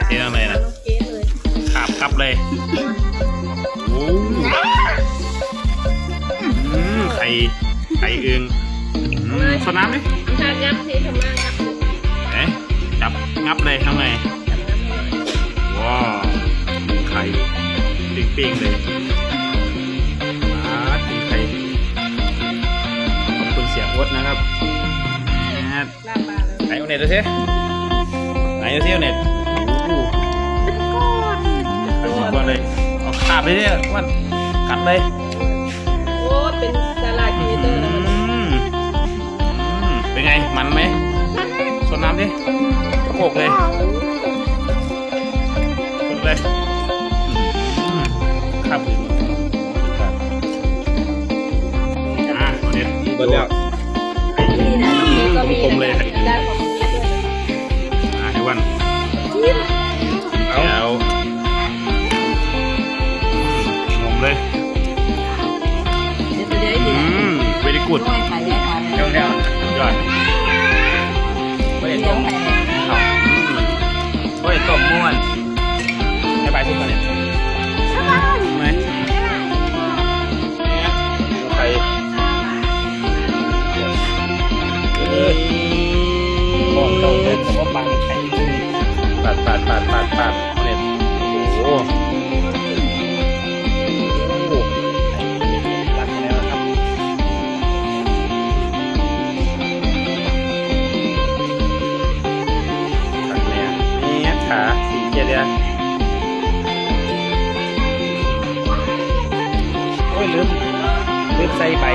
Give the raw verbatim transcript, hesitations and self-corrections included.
เทลงเลยนะ เทเลย ขาบกลับเลย โอ้อืมไข่ไข่อึ่งอืมสดน้ำดิ ถ้างับนี่ทำไมงับ เอ๊ะจับงับเลยทำไงว้าวไข่ปิ้งๆเลยอ่าปิ้งไข่ขอบคุณเสียโอ๊ตนะครับ ลาบปลาเลย ไหนเอาเน็ตดูสิไหนดูสิเอาเน็ตโอ้โห เป็นก้อน ไปก่อนเลยเอาขาบไปเนี่ยอ้วนกัดเลย โอ้เป็นดาราทวิตเตอร์แล้วมัน อืมอืมเป็นไง มันไหมสดน้ำดิโขกเลยสดเลยอืมครับอ่ะเอาเน็ต เบิดแล้ว นี่ก็มี กลมๆเลย ได้ของ อ่ะให้อ้วัน เอา แล้วงมเลย เดี๋ยวจะได้ อื ดู ม very good ด้วยค่ะยายค่ะ เร็วเร็วๆยอด เลี้ยงไปเลย อืมโอ้ยต้มม่วนให้ไปสุดก่อนเนี่ยไหมไข่เอ้ย พ่อเก่าเดินแต่ว่าปังไข่ ปาดปาดปาดปาดปาดเนี่ยโอ้โห รักแล้วครับ ตัดเนี่ยเนี่ยขาสีเกียร์เนี่ยโอ้ยลืมลืมใส่ใบ